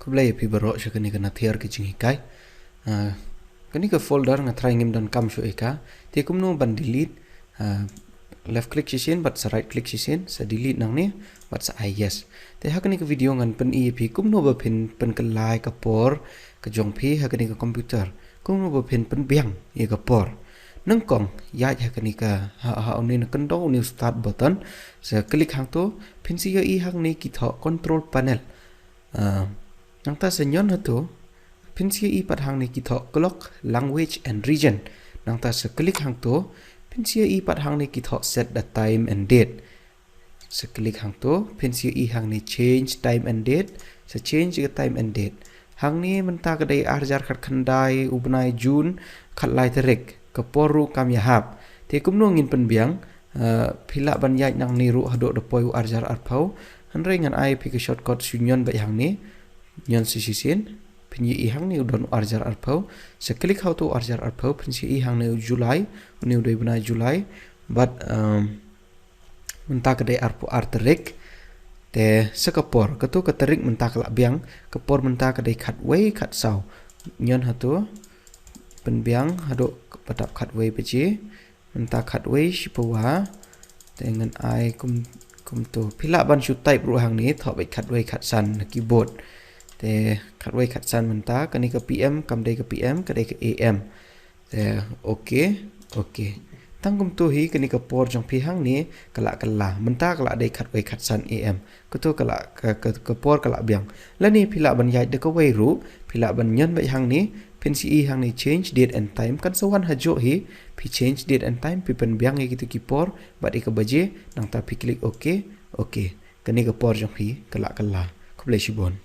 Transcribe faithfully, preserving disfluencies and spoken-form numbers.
Khublei ïa phi baroh sha kane ka nathiar ka jinghikai. Ah, kane ka folder nga trai ngim don kam shuh ïa ka. Te kumno ban delete? Ah, left click shisien bad sa right click shisien, sa delete nangne bad sa ai yes. Te ha kane ka video ngan pyni ïa phi kumno ba phin pynkylla ïa ka por ka jong phi ha kane ka computer. Kumno ba phin pynbiang ïa ka por. Nyngkong, ïaid ha kane ka ha, ha une na kyndoh une u start button, sa click hangto, phin sa ïohi hangne ki thoh control panel. Ah, nangta sa ñion hato, phin sa ïohi pat hangne ki thoh clock, language and region. Nangta sa click hangto, phin sa ïohi pat hangne ki thoh set the time and date. Sa click hangto, phin sa ïohi hangne change time and date, sa change ka time and date. Hangne mynta ka dei ar hajar khatkhyndai u bnai June khatlai tarik, ka por ruh kam ïahap. Te kumno ngin pynbiang? Ah, phi lah ban ïaid nangne ruh haduh da poi u ar hajar arphew. Hynrei ngan ai phi ka shortcut shu ñion beit hangne. Ñion shisien. Phin ïohi hangne u don u ar hajar arphew. Sa click hangto u ar hajar arphew, phin sa ïohi hangne u July, une u dei u bnai July. Bad, um, mynta ka dei arphew ar tarik. Te sa ka por, kato ka tarik mynta ka la biang, ka por mynta ka dei khatwei khatsaw. Ñion hato, pynbiang haduh ba dap khatwei baje. Mynta khatwei shiphew. Te ngan ai kum, kumto. Phi lah ban shu type ruh hangne, thoh beit khatwei khatsan na keyboard. Te khatwei khatsan mynta, kane ka P M, kam dei ka P M, ka dei ka A M. Te, okay, okay. Tang kumto hi kane ka por jong phi hangne ka la kylla. Mynta ka la dei khatwei khatsan A M. Kato ka la, ka, ka, ka por ka la biang. Lane phi lah ban ïaid da kawei ruh, phi lah ban ñion beit hangne, phin sa ïohi hangne change date and time, kan sa wan hajuh hi, phi change date and time, phi pynbiang ïa kito ki por bad ïa ka baje, nangta phi click okay, okay. Kane ka por jong phi ka la kylla. Khublei shibun.